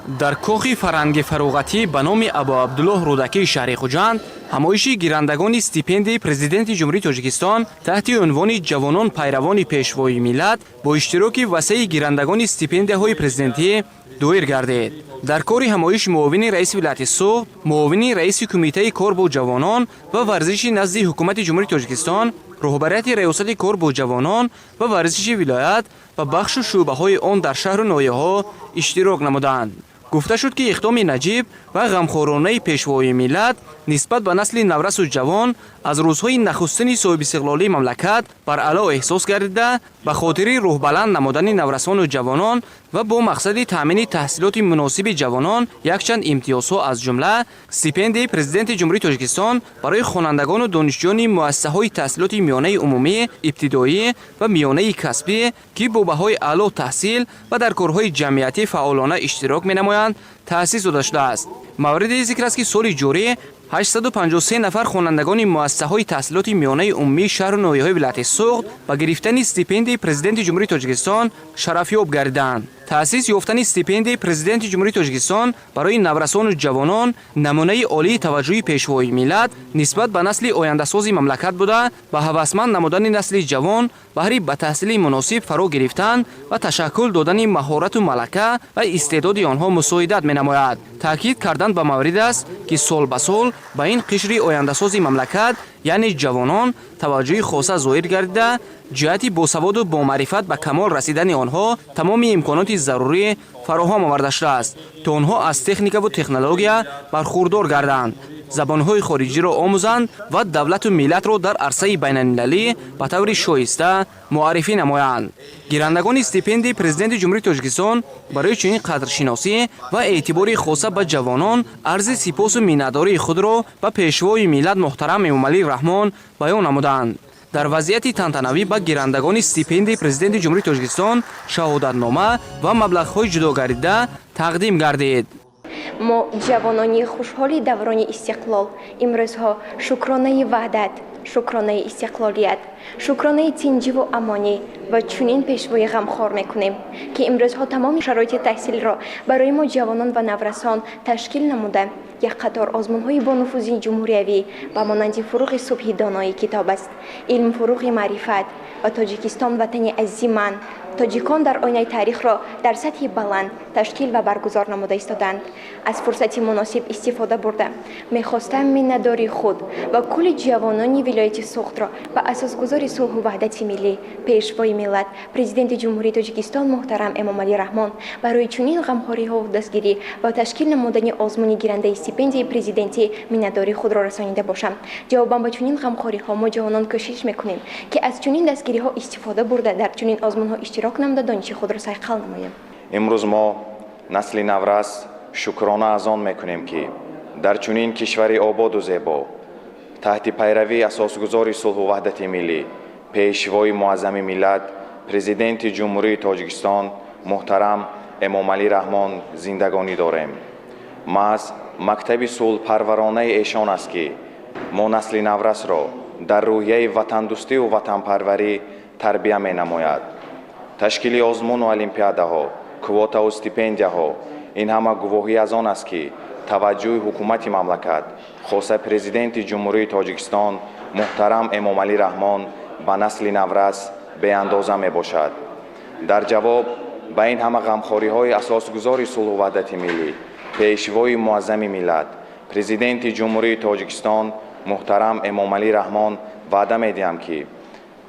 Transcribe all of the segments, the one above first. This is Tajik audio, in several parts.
Дар кохи фарҳанги фароғатӣ ба номи Абуабдуллоҳ Рӯдакии шаҳри Хуҷанд ҳамоиши гирандагони стипендияи Президенти Ҷумҳурии Тоҷикистон таҳти унвони «Ҷавонон пайравони пешвои миллат» бо иштироки васеи гирандагони стипендияҳои президентӣ доир гардид. Дар кори ҳамоиш муовини раиси вилояти Суғд, муовини раиси Кумитаи кор бо ҷавонон ва варзиши назди Ҳукумати Ҷумҳурии Тоҷикистон, роҳбарияти Раёсати кор бо ҷавонон ва варзиши вилоят ва бахшу шӯъбаҳои он дар шаҳру ноҳияҳо иштирок намуданд. Гуфта шуд, ки иқдоми наҷиб ва ғамхоронаи пешвои миллат нисбат ба насли наврасу ҷавон аз рӯзҳои нахустини соҳибистиқлолии мамлакат баръало эҳсос гардида, ба хотири рӯҳбаланд намудани наврасону ҷавонон ва бо мақсади таъмини таҳсилоти муносиби ҷавонон якчанд имтиёзҳо, аз ҷумла стипендияи Президенти Ҷумҳурии Тоҷикистон барои хонандагону донишҷӯёни муассисаҳои таҳсилоти миёнаи умумӣ, ибтидоӣ ва миёнаи касбӣ, ки бо баҳои аъло таҳсил ва дар корҳои ҷамъиятӣ фаъолона иштирок менамоянд, таъсис дода шудааст. Мавриди зикр аст, ки соли ҷорӣ 853 нафар хонандагони муассисаҳои таҳсилоти миёнаи умумии шаҳру ноҳияҳои вилояти Суғд ба гирифтани стипендияи Президенти Ҷумҳурии Тоҷикистон шарафёб гардиданд. Таъсис ёфтани стипендияи Президенти Ҷумҳурии Тоҷикистон барои наврасону ҷавонон намунаи олии таваҷҷӯҳи пешвои миллат нисбат ба насли ояндасози мамлакат буда, ба ҳавасманд намудани насли ҷавон баҳри ба таҳсили муносиб фаро гирифтан ва ташаккул додани маҳорату малака ва истеъдоди онҳо мусоидат менамояд. Таъкид кардан ба маврид аст, ки сол ба сол ба ин қишри ояндасози мамлакат, яъне ҷавонон, таваҷҷӯҳи хоса зоҳир гардида, ҷиҳати босаводу бомаърифат ба камол расидани онҳо тамоми имконоти зарурӣ фароҳам оварда шудааст, то онҳо аз техникаву технология бархурдор гарданд, забонҳои хориҷиро омӯзанд ва давлату миллатро дар арсаи байналмилалӣ ба таври шоиста муаррифӣ намоянд. Гирандагони стипендияи Президенти Ҷумҳурии Тоҷикистон барои чунин қадршиносӣ ва эътибори хоса ба ҷавонон арзи сипосу миннатдории худро ба пешвои миллат муҳтарам Эмомалӣ Раҳмон баён намуданд. Дар вазъияти тантанавӣ ба гирандагони стипендияи Президенти Ҷумҳурии Тоҷикистон шаҳодатнома ва маблағҳои ҷудогардида тақдим гардид. Мо, ҷавонони хушҳоли даврони истиқлол, имрӯзҳо шукронаи ваҳдат, шукронаи истиқлолият, шукронаи тинҷиву амонӣ ва чунин пешвои ғамхор мекунем, ки имрӯзҳо тамоми шароити таҳсилро барои мо, ҷавонон ва наврасон, ташкил намуда, як қатор озмунҳои бонуфузи ҷумҳуриявӣ ба монанди «Фуруғи субҳи донои китоб аст», «Илм фуруғи маърифат» ва «Тоҷикистон ватани азизи ман», «Тоҷикон дар оинаи таърих»ро дар сатҳи баланд ташкил ва баргузор намуда истоданд. Аз фурсати муносиб истифода бурда, мехостам миннатдории худ ва кулли ҷавонони вилояти Суғдро ба асосгузори сулҳу ваҳдати миллӣ, пешвои миллат, Президенти Ҷумҳурии Тоҷикистон муҳтарам Эмомалӣ Раҳмон барои чунин ғамхориҳову дастгирӣ ва ташкил намудани озмуни гирандаи стипендияи президентӣ миннатдории худро расонида бошам. Ҷавобан ба чунин ғамхориҳо мо, ҷавонон, кӯшиш мекунем, ки аз чунин дастгириҳо истифода бурда, дар чунин озмунҳо иштирок намуда, дониши худро сайқал намоем. Имрӯз мо, насли наврас, шукрона аз он мекунем, ки дар чунин кишвари ободу зебо, таҳти пайравии асосгузори сулҳу ваҳдати миллӣ, пешвои муаззами миллат, Президенти Ҷумҳурии Тоҷикистон муҳтарам Эмомалӣ Раҳмон зиндагонӣ дорем. Маҳз мактаби сулҳпарваронаи эшон аст, ки мо, насли наврасро, дар рӯҳияи ватандӯстиву ватанпарварӣ тарбия менамояд. Ташкили озмуну олимпиадаҳо, квотаву стипендияҳо — ин ҳама гувоҳӣ аз он аст, ки таваҷҷӯҳи ҳукумати мамлакат, хоса Президенти Ҷумҳурии Тоҷикистон муҳтарам Эмомалӣ Раҳмон, ба насли наврас беандоза мебошад. Дар ҷавоб ба ин ҳама ғамхориҳои асосгузори сулҳу ваҳдати миллӣ, пешвои муаззами миллат, Президенти Ҷумҳурии Тоҷикистон муҳтарам Эмомалӣ Раҳмон, ваъда медиҳам, ки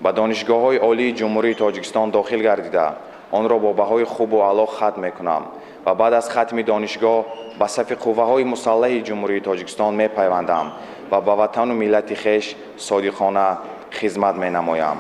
ба донишгоҳҳои олии Ҷумҳурии Тоҷикистон дохил гардида, онро бо баҳои хубу аъло хатм мекунам ва баъд аз хатми донишгоҳ ба сафи қувваҳои мусаллаҳи Ҷумҳурии Тоҷикистон мепайвандам ва ба ватану миллати хеш содиқона хизмат менамоям.